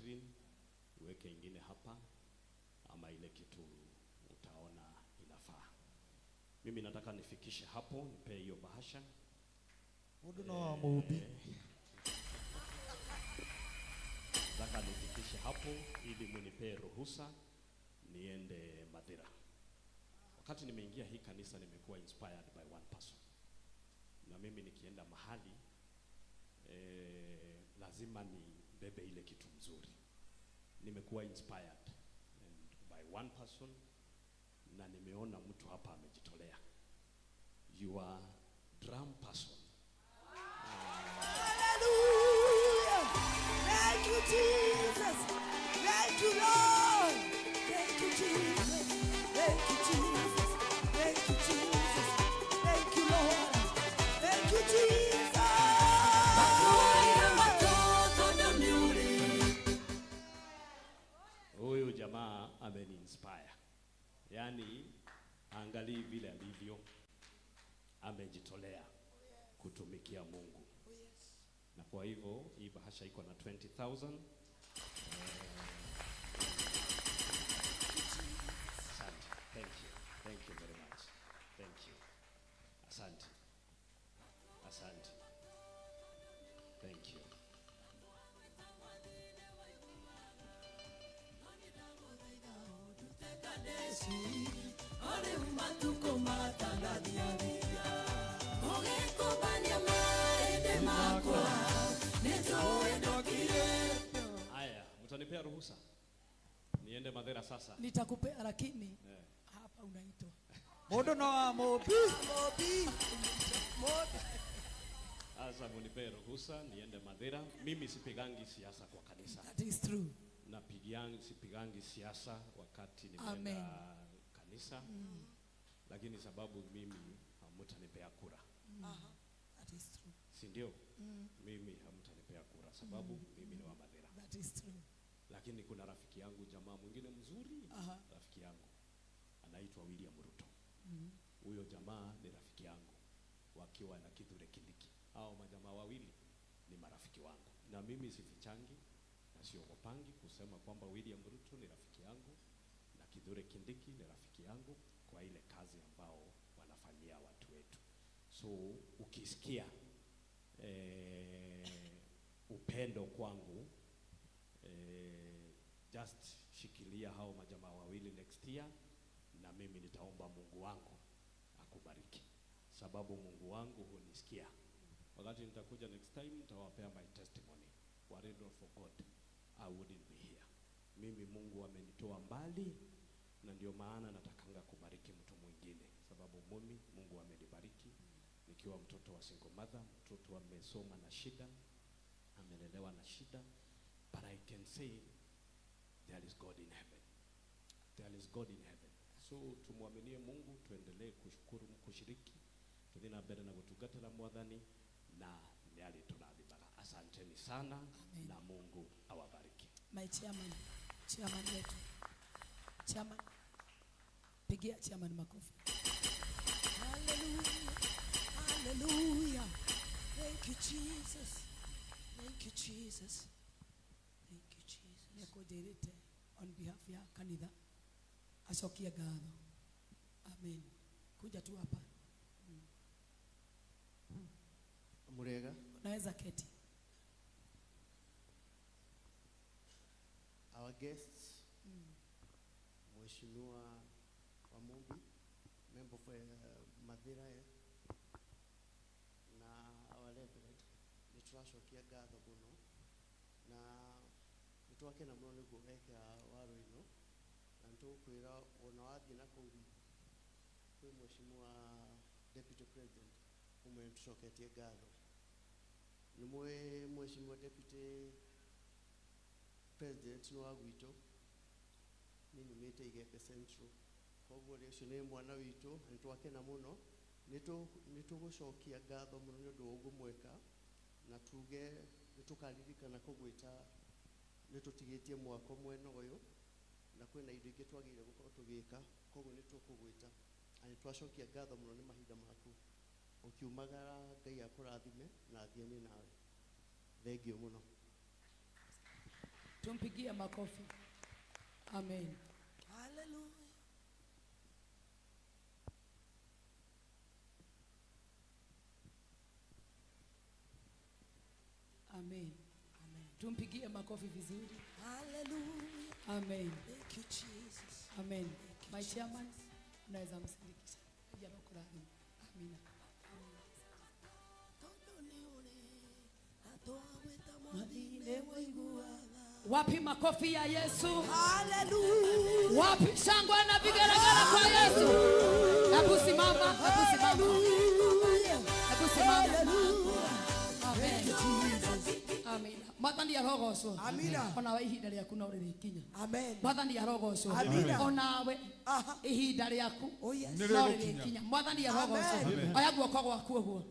screen, uweke ingine hapa, ama ile kitu utaona inafaa. Mimi nataka nifikishe hapo, nipee hiyo bahasha. Mundu no wa Mũmbi. Nataka nifikishe hapo ili munipee ruhusa niende Mathira. Wakati nimeingia hii kanisa nimekuwa inspired by one person, na mimi nikienda mahali lazima nibebe ile kitu mzuri. Nimekuwa inspired and by one person, na nimeona mtu hapa amejitolea. You are drum person. Hallelujah. Thank you, Jesus. Thank you, Lord. Thank you, Jesus. Thank you, Jesus. Thank you, Jesus. Thank you, Lord. Thank you, Jesus. Huyu jamaa ameni inspire, yaani angalii vile alivyo, amejitolea kutumikia Mungu, na kwa hivyo hii bahasha iko na 20,000. Asante. Thank you. Thank you very much. Thank you. Asante. Asante. Thank you. Haya, mtanipea ruhusa niende Mathira sasa? Nitakupea, lakini hapa unaitwa. Mundu no wa Mũmbi. Mobi. Mobi. Sasa munipee ruhusa niende Mathira. Mimi sipigangi siasa kwa kanisa. That is true. Napigiangi, sipigangi siasa wakati nimeenda Amen. Kanisa, lakini sababu mimi hamutanipea kura, That is true. Si ndio? Mimi hamtanipea kura sababu mimi ni wa Mathira. That is true. Lakini kuna rafiki yangu, jamaa mwingine mzuri, rafiki yangu anaitwa William Ruto. Huyo jamaa ni rafiki yangu wakiwa na Kithure Kindiki. Hao majamaa wawili ni marafiki wangu, na mimi sifichangi na siogopangi kusema kwamba William Ruto ni rafiki yangu na Kithure Kindiki ni rafiki yangu kwa ile kazi ambao wanafanyia watu wetu. So ukisikia upendo kwangu, just shikilia hao majamaa wawili next year, na mimi nitaomba Mungu wangu akubariki, sababu Mungu wangu hunisikia. Wakati nitakuja next time nitawapea my testimony. Were it not for God, I wouldn't be here. Mimi Mungu amenitoa mbali, na ndio maana natakanga kubariki mtu mwingine, sababu mimi Mungu amenibariki nikiwa mtoto wa single mother, mtoto amesoma na shida, amelelewa na shida, but I can say there is God in heaven. There is God in heaven. So tumwaminie Mungu, tuendelee kushukuru, kushiriki, tuthie na mbere na gutungatira Mwathani na nĩ arĩtũrathimaga. Asanteni sana. Amen. Na Mungu awabariki. My chairman, chairman wetu. Chairman. Pigia chairman makofi. Hallelujah. Hallelujah. Thank you, Jesus. Thank you, Jesus. Thank you, Jesus. Nĩekũnjĩrĩte on behalf ya kanitha acokie ngatho. Amen. Kuja tu hapa. Murega. Unaweza keti. Our guests, Mheshimiwa Wamumbi, member for Mathira, na our reverend, nĩ tũracokia ngatho mũno na nĩ twakena mũno nĩguo wekĩra waro ĩno, na nĩ tũgũkwĩra ona wathiĩ na kũu kwĩ Mheshimiwa Deputy President ũmwe nĩ tũcoketie ngatho. Nĩ mũĩ Mheshimiwa Deputy President nĩ wa gwitũ, niĩ nyumĩte Igembe Central, koguo rĩ ũcio nĩ mwana witũ na nĩ twakena mũno. Nĩ tũgũcokia ngatho mũno nĩ ũndũ wa ũguo mweka, na tuge nĩ tũkaririkana kũgwĩta nĩ tũtigĩtie mwako mwena ũyũ na kwĩna indo ingĩ twagĩrĩire gũkorwo tũgĩka, koguo nĩ tũkũgwĩta na nĩ twacokia ngatho mũno nĩ mahinda maku ũkiumagara. Ngai akũrathime na athiane nawe. Thengiũ mũno. Tumpigie makofi. Amen. Hallelujah. Amen. Amen. Tumpigie makofi vizuri. Hallelujah. Amen. Thank you, Jesus. Amen. Thank you, My Jesus. chairman, unaweza msindikisha. Amina. Wapi makofi ya Yesu? Hallelujah. Wapi shangwe na vigelegele kwa Yesu? Hebu simama, hebu simama. Hebu simama. Amen. Amen. Mwathani arogocwo. Amina. Onawe ihinda rĩaku no rĩrĩkinya. Amen. Mwathani arogocwo. Amina. Onawe ihinda rĩaku Oh, yes. no rĩrĩkinya. Mwathani arogocwo. Oya guoko gwaku ũguo.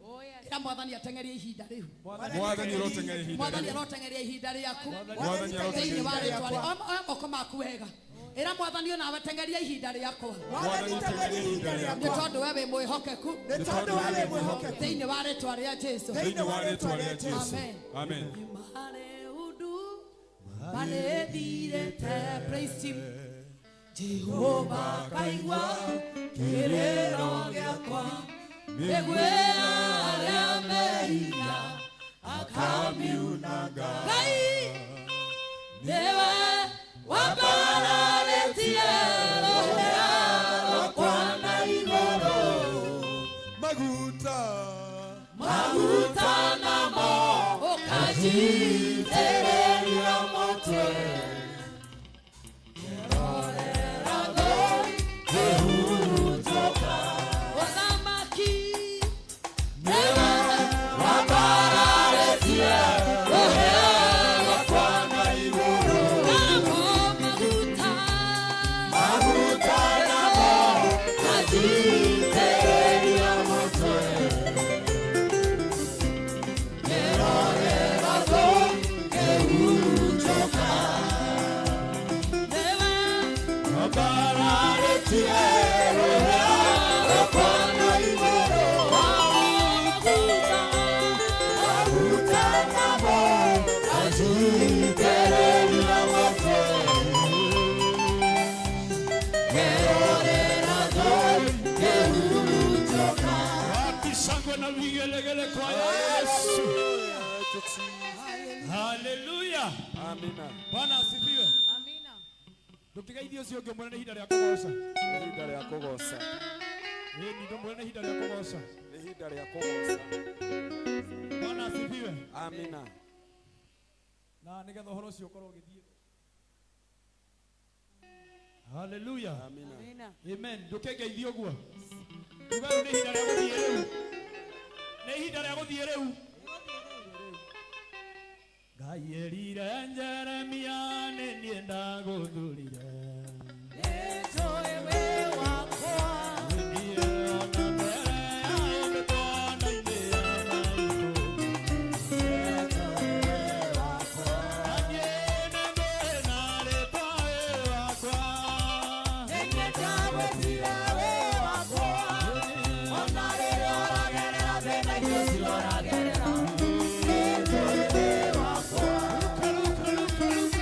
Ĩra Mwathani ateng'erie ihinda rĩu. Mwathani aroteng'eria ihinda Mwathani rĩu. aroteng'eria ihinda rĩaku. Mwathani Thĩinĩ aroteng'eria wa ihinda rĩtwa rĩakwa. rĩa oya moko maku wega. Ĩra Mwathani onawe teng'eria ihinda rĩakwa. Mwathani teng'eria ihinda Nĩ rĩakwa. tondũ we wĩ mwĩhokeku. Nĩ tondũ we wĩ mwĩhokeku. Thĩinĩ wa rĩtwa rĩa Jesu. Thĩinĩ wa rĩtwa rĩa Jesu. Amen. Amen. Mareudu marethirete praise him. Jehova kaigua kĩrĩro gĩakwa mĩguĩ arĩa mehinya akamiunanga. Ngai nĩwe wambararĩtie rũhĩa rwakwa na igũrũ Maguta. Maguta namo ũkanjitĩrĩria mũtwe. Ũthamaki nĩwe wambararĩtie rũhĩa rwakwa na igũrũ. Namo maguta Maguta namo ũkanjitĩrĩria mũtwe. Nĩwe Wambararĩtie rũhĩa rwakwa na igũrũ. Maguta Maguta namo ũkanjitĩrĩria mũtwe. Wapi shangwe na vigelegele kwa Yesu? Haleluya. Amina. Bwana asifiwe. Amina. Ndũkĩgeithie ũcio ũngĩ ũmwĩre nĩ ihinda rĩa kũgoca. Nĩ ihinda rĩa kũgoca. Ĩni ndũmwĩre nĩ ihinda rĩa kũgoca. Nĩ ihinda rĩa kũgoca. Bwana asifiwe. Amina. Na nĩgetha ũhoro ũcio ũkorwo ũgĩthiĩ. Haleluya. Amina. Amen. Ndũkĩngeithie ũguo. Uga rĩu nĩ ihinda rĩa gũthiĩ rĩu. Nĩ ihinda rĩa gũthiĩ rĩu. Ngai erire Jeremia nĩ niĩ ndagũthurire. Nĩnjũĩ wĩ wakwa. Niĩ ona mbere ya ũmbĩtwo nda-inĩ ya maitũ. Na niĩ nĩngũĩ na rĩtwa wĩ wakwa. Nĩniĩ ndagwĩtire wĩ wakwa. Ona rĩrĩa ũragerera thĩna-inĩ ũcio ũragerera. Nĩnjũĩ wĩ wakwa. Ruka, ruka, ruka, ruka.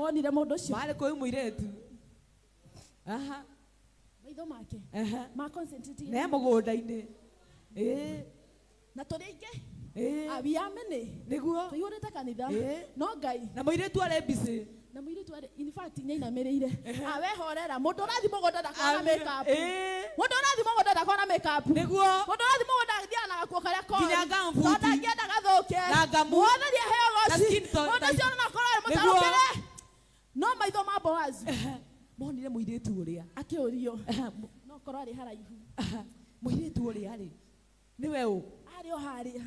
Monire mũndũ ũcio. Marĩ kũu mũirĩtu. Aha. Maitho make Aha. ma concentrate Ne mũgũnda-inĩ. Ĩĩ. Na tũrĩ aingĩ. Ĩĩ. Ah, we are many. Nĩguo. Tũihũrĩte kanitha. Ĩĩ. No Ngai. Na mũirĩtu arĩ busy. Na mũirĩtu arĩ, in fact, nĩainamĩrĩire. Ah, we horera. Mũndũ ũrathiĩ mũgũnda ndakoragwo na Amina. make-up. Ĩĩ. Mũndũ ũrathiĩ mũgũnda ndakoragwo na make-up. Nĩguo. Mũndũ ũrathiĩ mũgũnda athiaga na gakuo karĩa koru. Nginya gumboot. Tondũ ndangĩenda gathũke. Na ngamu. Mwathani aheo Na goci. skin tone. Mũndũ ũcio ona akorwo arĩ Nĩguo. mũtarũkĩre. No maitho ma Boazu. Monire mũirĩtu ũrĩa. Akĩũrio. No korwo arĩ haraihu. Mũirĩtu ũrĩa rĩ. Nĩwe ũ? Arĩ o harĩa.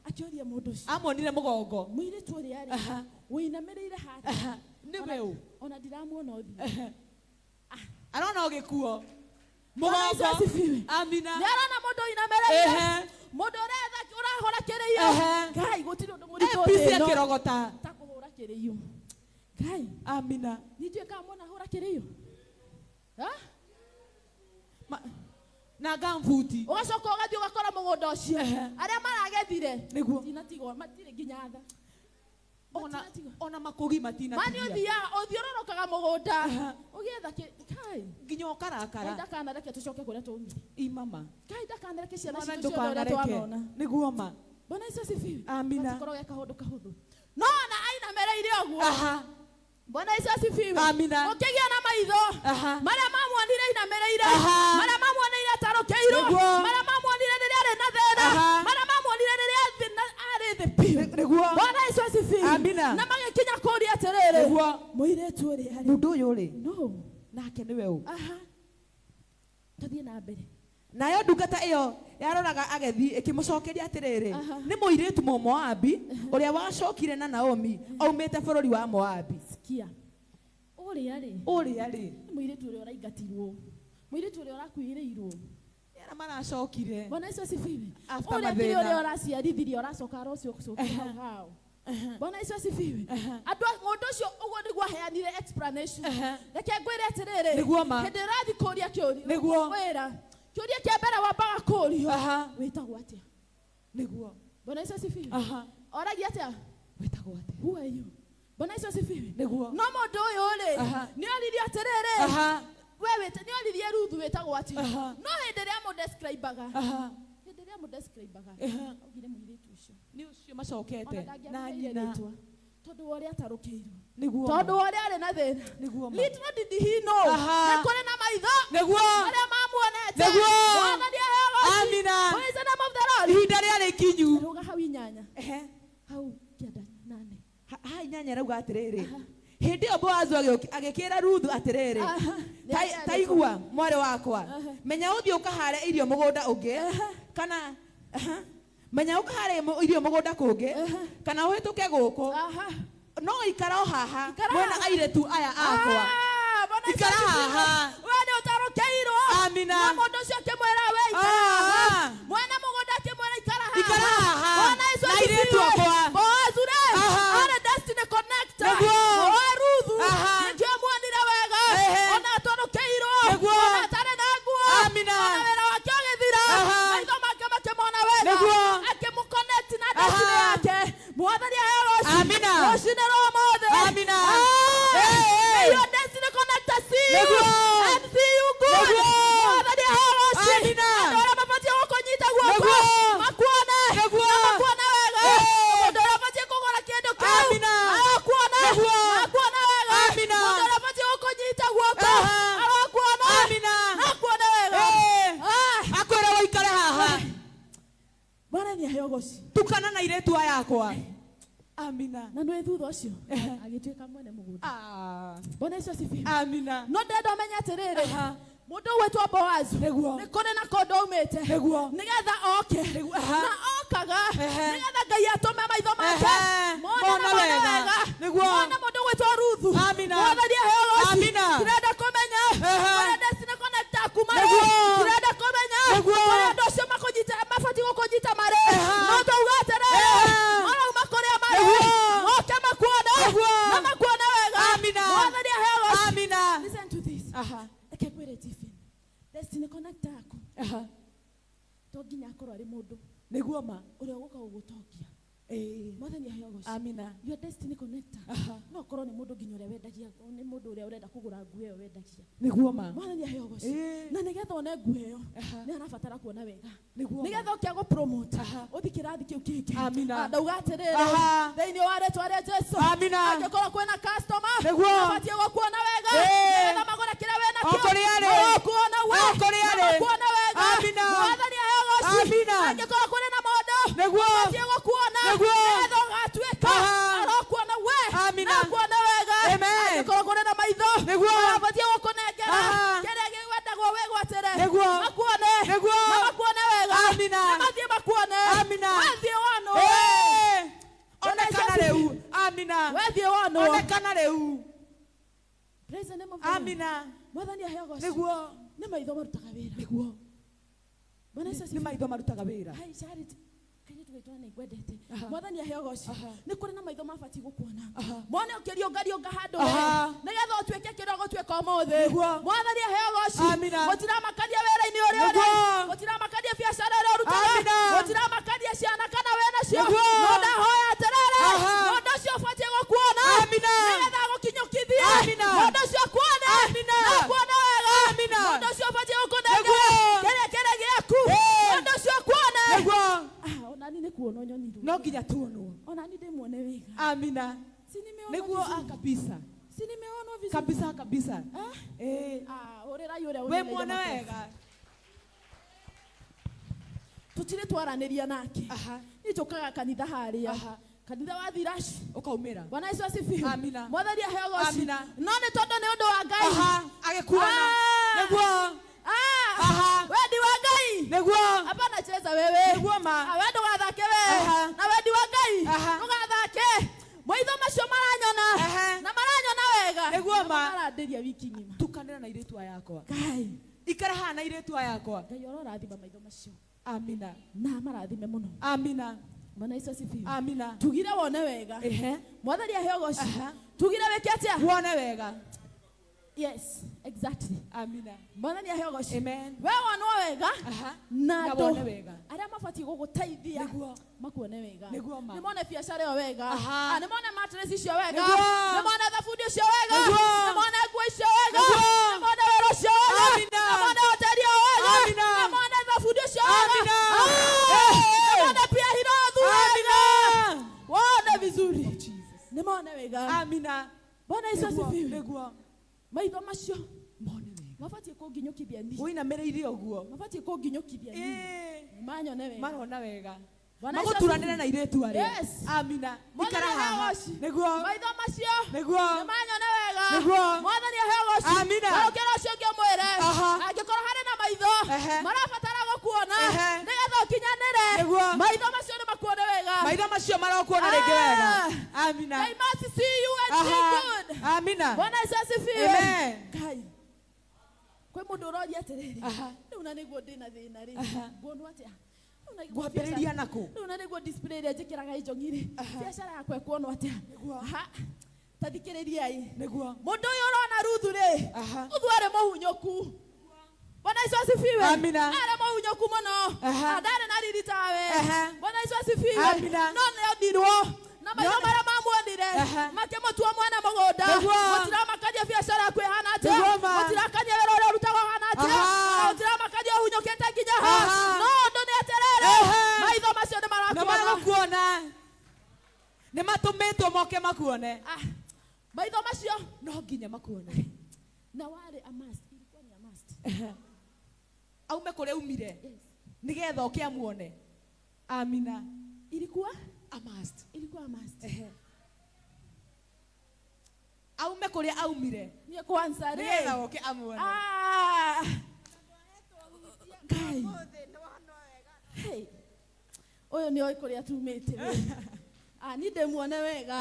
Akĩũria mũndũ ũcio. Amuonire mũgongo. Mũirĩtu ũrĩa rĩ. Wĩinamĩrĩire harĩa. Nĩwe ũ? Ona ndiramuona ũthiũ. Arona ũgĩkuo. Bwana Yesu Mũgongo. asifiwe. Amina. Nĩ arona mũndũ ũinamĩrĩire. Ehe. Mũndũ ũretha ũrahũra kĩrĩio. Ehe. Ngai gũtirĩ ũndũ mũritũ Eh, thĩ ĩno. akĩrogota. Ta kũhũra kĩrĩio. Ngai. Amina. Nĩ ndiũĩ kana mwana ahũra kĩrĩio. Ha? Na gambuti. Ũgacoka ũgathiĩ ũgakora mũgũnda ũcio. Arĩa maragethire. Nĩguo. Matinatigwo, matirĩ nginya tha. Ona makũgi matinatigia. Mani ũthiaga ũthiũrũrũkaga mũgũnda. Ũgĩetha kĩ Kai. Nginya ũkarakara. Ngai ndakanareke tũcoke kũrĩa twaumire. Imama. Ngai ndakanareke ciana Mwathani citũ cione ũrĩa ndũkanareke. twanona. Nĩguo ma. Bwana Yesu asifiwe. Amina. Gatikorwo ge kaũndũ kahũthũ. No ona ainamĩrĩire ũguo. Aha. Bwana Yesu asifiwe. Amina. Ũkĩgĩa na maitho. Aha. Marĩa mamuonire ainamĩrĩire. Aha. Marĩa mamuonire atarũkĩirwo. Nĩguo. Marĩa mamuonire rĩrĩa arĩ na thĩna. Aha. Marĩa mamuonire rĩrĩa arĩ thĩ biũ. Nĩguo. Bwana Yesu asifiwe. Amina. Na magĩkinya kũũria atĩrĩrĩ. Nĩguo. Mũirĩtu ũrĩa arĩ. Mũndũ ũyũ rĩ. No. Nake nĩwe ũ? Aha. Tũthiĩ na mbere. Nayo ndungata ĩyo yaroraga agethi ĩkĩmũcokeria atĩrĩrĩ, Aha. nĩ mũirĩtu Mũmoabi ũrĩa wacokire na Naomi aumĩte bũrũri wa Moabi. Sikia. Ũrĩa rĩ. Ũrĩa rĩ. Nĩ mũirĩtu ũrĩa ũraingatirwo. Mũirĩtu ũrĩa ũrakuĩrĩirwo. Nĩ arĩa maracokire. Bwana Yesu asifiwe. After Ũrĩa kĩrĩa mathĩna. ũrĩa ũraciarithirie ũracoka arocokia hau hau. Bwana Yesu asifiwe. Andũ mũndũ ũcio ũguo nĩguo aheanire explanation. Reke ngwĩre atĩrĩrĩ. Nĩguo ma. Hĩndĩ ĩrathiĩ kũũria kĩũria. Nĩguo. Wĩra. Kĩũria kĩa mbere wambaga kũũrio. Aha. Wĩtagwo atĩa? Nĩguo. Bwana Yesu asifiwe. Aha. Oragia atĩa? Wĩtagwo atĩa? Who are you? Bwana Yesu asifiwe. Nĩguo. No mũndũ ũyũ rĩ, Aha. nĩ oririe atĩrĩrĩ. Aha. We wĩta nĩ oririe Ruthu wĩtagwo atĩa? Aha. No hĩndĩ ĩrĩa amũdescribe-aga. Aha. Hĩndĩ ĩrĩa amũdescribe-aga. Aha. Augire mũirĩtu ũcio. Nĩ ũcio macokete Ona na ndangĩamũheire nyina. rĩtwa. Tondũ wa ũrĩa atarũkĩirwo. Nĩguo. Tondũ wa ũrĩa arĩ na thĩna. Nĩguo ma. Little did he know. Aha. Nĩ kũrĩ na maitho. Nĩguo. Marĩa mamuonete. Nĩguo. Mwathani aheo goci. Amina. Praise the name of the Lord. Ihinda rĩarĩ ikinyu. Rũga hau inyanya. Ehe. Hau kĩanda nane. Ha inyanya rauga atĩrĩrĩ. Hĩndĩ ĩyo Boazu agĩkĩra Ruthu atĩrĩrĩ, Aha. taigua mwarĩ wakwa, menya ũthiĩ ũkahare irio mũgũnda ũngĩ, kana aha, menya ũkahare irio mũgũnda kũngĩ, kana ũhĩtũke gũkũ. Aha. No ikara o haha Ikara mwena haha. airĩtu aya akwa. Ah, Bwana Yesu Ikara asifiwe. haha. We nĩ ũtarũkĩirwo. Amina. Na mũndũ ũcio akĩmwĩra we ikara Ah. haha. Mwene mũgũnda akĩmwĩra ikara haha. Ikara haha. Bwana Yesu Na airĩtu asifiwe. akwa. Boazu rĩ, Aha. arĩ destiny connector. Nĩguo. Oe Ruthu. Aha. Nĩkĩo amuonire wega. Ehe. Ona atarũkĩirwo. Nĩguo. Ona atarĩ na nguo. Amina. Ona wĩra wake ũgĩthira. Aha. Maitho make makĩmona wega. Nĩguo. Akĩmũconnect na destiny Aha. yake. Mwathani aheo rũciũ. Amina. Rũciinĩ rwa ũmũthĩ. Amina. Ah. Hey, hey. May your destiny connector see you Nĩguo. and see you good. Nĩguo. Mwathani aheo rũciũ. Amina. Andũ arĩa mabatiĩ gũkũnyita guoko Nĩguo. makuone. Nĩguo. Na makuone wega. Hey. Mũndũ ũrĩa ũbatiĩ kũgũra kĩndũ kĩu Amina. arokuona. Nĩguo. Na akuone wega. Amina. Mũndũ ũrĩa ũbatiĩ gũkũnyita guoko Aha. arokuona. Amina. Na akuone wega. Hey. Ah. Akwĩra wĩikare haha. Bwana nĩ aheo goci. Tukana na airĩtu aya akwa. Amina. Na nĩ thutha ũcio agĩtuĩka mwene mũgũnda. Ah. Bwana Yesu asifiwe. Amina. No ndenda ũmenye atĩrĩrĩ, Aha. mũndũ ũgwĩtwo Boazu Nĩguo. nĩ kũrĩ na kũndũ aumĩte Nĩguo. nĩgetha oke Nĩguo, aha. na okaga Ehe. nĩgetha Ngai atũme maitho make Ehe. mone na Mone mone wega. wega. Nĩguo. Mone mũndũ ũgwĩtwo Ruthu. Amina. Mwathani aheo goci. Amina. Ndĩrenda kũmenya Ehe. kũrĩa destiny connector aku marĩ. Nĩguo. Ndĩrenda kũmenya Nĩguo. kũrĩa andũ acio mabatiĩ gũkũnyita marĩ. Ehe. No twauga atĩrĩrĩ, Ehe. marauma kũrĩa marĩ. Nĩguo. Moke makuone. Nĩguo. Na makuone wega. Amina. Mwathani aheo goci. Amina. Listen to this. Aha. Reke ngwĩre Tiffany, destiny connector aku Aha. to nginya akorwo arĩ mũndũ Nĩguo ma. ũrĩa ũgũka gũgũtongia. Mwathani aheo goci. Amina. Your destiny connector no korwo nĩ mũndũ nginya ũrĩa wendagia, nĩ mũndũ ũrĩa ũrenda kũgũra nguo ĩyo wendagia. Nĩguo ma. Mwathani aheo goci. Ĩĩ. Na nĩgetha one nguo ĩyo nĩ arabatara kuona wega. Nĩguo ma. Nĩgetha ũkĩa gũpromote ũthi kĩrathi kĩu kĩngĩ. Amina. Ah, ndauga atĩrĩrĩ, thĩinĩ wa rĩtwa rĩa Jesu, Amina. angĩkorwo kwĩna customer Nĩguo. mabatiĩ gũkuona wega Ĩĩ. nĩgetha magũre kĩrĩa wĩnakĩo. O kũrĩa arĩ. Marokuona we. O kũrĩa Na arĩ. makuone wega. Amina. Mwathani aheo goci. Amina. Angĩkorwo kũrĩ na mũndũ Nĩguo. ũbatiĩ gũkuona Nĩguo. nĩgetha ũgatuĩka arokuona we Amina. na akuone wega. Amen. Angĩkorwo kũrĩ na maitho Nĩguo. mabatiĩ gũkũnengera kĩrĩa gĩwendagwo wĩgwatĩre. Nĩguo. Makuone. Nĩguo. Na makuone wega. Amina. Na mathiĩ makuone. Amina. Wathiĩ wonwo. Ĩĩ. Onekana rĩu. Amina. Wathiĩ wonwo. Onekana rĩu. Praise the name of the Lord. Amina. Mwathani aheo goci. Nĩguo. Nĩ maitho marutaga wĩra. Nĩguo. Bwana Yesu Nĩ asifiwe. maitho marutaga wĩra. Hai Charity. Kairĩtu gaitũ nĩ ngwendete. Mwathani aheo goci. Nĩ kũrĩ na maitho mabatiĩ gũkuona. Mone ũkĩriũngariũnga handũ wega. Nĩgetha ũtuĩke kĩrĩa ũgũtuĩka ũmũthĩ. Nĩguo. Mwathani aheo goci. Amina. Gũtiramakania wĩra-inĩ ũrĩa ũrĩ. Nĩguo. Gũtiramakania biacara ĩrĩa ũrutaga. Amina. Gũtiramakania ciana kana wĩ nacio. Nĩguo. No ndahoya atĩrĩrĩ, mũndũ ũcio ũbatiĩ gũkuona. Amina. Nĩgetha agũkinyũkithie. Amina. Mũndũ ũcio akuone. Amina. Na akuone wega. Amina. Mũndũ ũcio ũbatiĩ gũkũnengera Nĩguo. kĩrĩa kĩrĩ gĩaku. Ĩĩ. Mũndũ ũcio akuone. Nĩguo. Ah, onani nĩ kuonwo nyonirwo. No nginya tuonwo. Onani ndĩmuone wega. Amina. Si nimeonwa Nĩguo vizuri? kabisa. Si nimeonwa vizuri? Kabisa kabisa. Ah? Ĩĩ. Ah, hũrĩrai ũrĩa Wĩ ũnenere muone makobi. wega. Tũtirĩ twaranĩria nake. Niĩ njũkaga kanitha harĩa. Kanitha wa Thiraci. Ũkaumĩra. Bwana Yesu asifiwe. Amina. Mwathani aheo goci. Amina. No nĩ tondũ nĩ ũndũ wa Ngai. Agĩkuona. Nĩguo. Wendi wa Ngai. Nĩguo. Hapana cheza wewe. Nĩguo ma. Ah, we ndũgathake we. Na wendi wa Ngai. Ndũgathake. Maitho macio maranyona. Na maranyona wega. Nĩguo Na ma. marandĩria wiki ng'ima. Tukanĩra na airĩtu aya akwa. Ngai. Ikara haha na airĩtu aya akwa. Ngai ũrorathima maitho macio. Amina. Na marathime mũno. Amina. Bwana Yesu asifiwe. Amina. Tugire wone wega. Mwathani aheo goci. Tugire wĩke atĩa? Wone wega. Yes, exactly. Amina. Mwathani aheo goci. Amen. We wonwo wega na Na andũ wone wega. arĩa mabatiĩ gũgũteithia makuone wega. Nĩguo ma. Nĩ mone biacara ĩyo wega. Ah, nĩ mone mattress icio wega. Nĩguo. Nĩ mone thabundi ũcio wega. Nĩguo. Nĩ mone nguo icio wega. Nĩguo. Nĩ mone wĩra ũcio wega. Amina. Nĩ mone hoteli ĩyo wega. Amina. Nĩ mone thabundi ũcio wega. Amina. Ah, nĩ mone pia hirothu wega. Amina. Wone vizuri. Nĩ mone wega. Amina. Bwana Yesu Nĩguo, asifiwe. Nĩguo. Maitho macio Mone wega. mabatiĩ kũnginyũkithia niĩ. Ũinamĩrĩire ũguo. Mabatiĩ kũnginyũkithia niĩ. Ĩĩ. Manyone wega. Marona wega. Bwana Yesu Magũturanĩre asifiwe. na airĩtu arĩa. Yes. Amina. Mwathani Ikara aheo haha. goci. Nĩguo. Maitho macio Nĩguo. nĩ manyone wega. Nĩguo. Mwathani aheo goci. Amina. Na ũkĩra ũcio ũngĩ ũmwĩre. Angĩkorwo harĩ na maitho marabatara gũkuona nĩgetha ũkinyanĩre. Nĩguo. Maitho macio nĩ makuone wega. Maitho macio marokuona rĩngĩ wega. Amina. They must see you and see good. Amina. Bwana Yesu asifiwe. Amen. Ngai. Kwĩ mũndũ ũroria atĩrĩrĩ, rĩu na nĩguo ndĩna thĩna rĩ, nguonwo atĩa? Rĩu na nĩguo Ngwambĩrĩria biacara- nakũ? Rĩu na nĩguo display ĩrĩa njĩkĩraga ĩnjong'i rĩ, biacara yakwa ĩkuonwo atĩa? Aha. Ta thikĩrĩriai. Nĩguo. Mũndũ ũyũ ũrona Ruthu rĩ, Ruthu arĩ mũhunyũku. Bwana Yesu asifiwe. Amina. Arĩ mũhunyũku mũno. Ndarĩ na riri tawe. Bwana Yesu asifiwe. Amina. No nĩonirwo na maitho marĩa mamuonire makĩmũtua mwene mũgũnda. Nĩguo. Gũtiramakania biacara yaku ĩhana atĩa. Nĩguo ma. Gũtirakania wĩra ũrĩa ũrutaga ũhana atĩa. Gũtiramakania ũhunyũkĩte nginya ha. No ũndũ nĩ atĩrĩrĩ, maitho macio nĩ Nĩ marakuona. magũkuona. Nĩ matũmĩtwo moke makuone. Ah, maitho macio No nginya makuone. na warĩ a must, ilikuwa ni a must. Aume kũrĩa aumire. Nĩgetha oke amuone. Amina. Ilikuwa A must. Ilikuwa a must. Aume kũrĩa aumire. Niĩ kwanza rĩ. Nĩgetha oke amuone. Ah. Ngai. Hey. Ũyũ nĩ oĩ kũrĩa tumĩte we. Ah, niĩ ndĩmuone wega.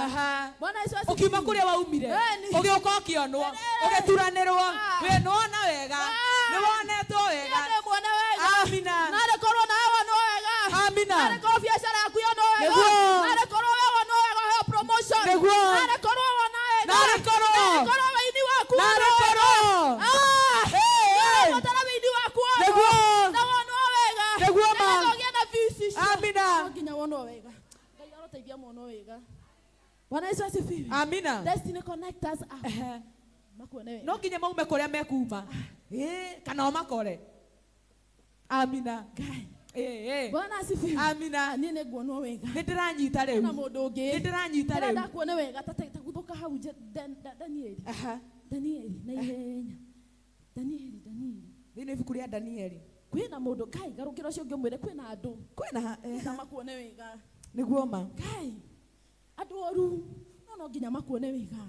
Bwana Yesu asifiwe. Ũkiuma kũrĩa waumire. Ĩni. Ũgĩũka ũkĩonwo. Ũgĩturanĩrwo. We nĩwona wega. Nĩwonetwo wega. Niĩ ndĩmuone wega. Amina. Narĩ korwo nawe wonwo wega. Amina. Narĩ korwo biacara yaku yonwo wega. Nĩguo. Narĩ korwo we wonwo wega ũheo promotion. Nĩguo. Narĩ korwo wona wega. Narĩ korwo. Narĩ korwo wĩini waku Narĩ wonwo wega. korwo. Ah. Hey, hey. Ũrabatara wĩini waku wonwo. Nĩguo. Na wonwo wega. Nĩguo ma. Nĩgetha ũgĩe na views icio. Amina. No nginya wonwo wega. Ngai Ndĩrateithia muonwo wega. Bwana Yesu asifiwe. Amina. Destiny connectors are Ehe. makuone wega. No nginya maume kũrĩa mekuma. Ĩĩ, kana o makore. Amina. Ngai. Ĩĩ, ĩĩ. Bwana asifiwe. Amina. Niĩ nĩ nguonwo wega. Nĩ ndĩranyita rĩu. Na mũndũ ũngĩ. Nĩ ndĩranyita rĩu. Ndĩrenda kuone wega ta ta guthũka hau nje Danieli. Aha. Danieli na ihenya. Danieli, Danieli. Thĩinĩ wa ibuku rĩa Danieli. Kwĩna mũndũ Ngai garũkĩra ũcio ũngĩ ũmwĩre kwĩna andũ. Kwĩna Nĩgetha makuone wega. Nĩguo ma. Ngai. Andũ oru no no nginya makuone wega.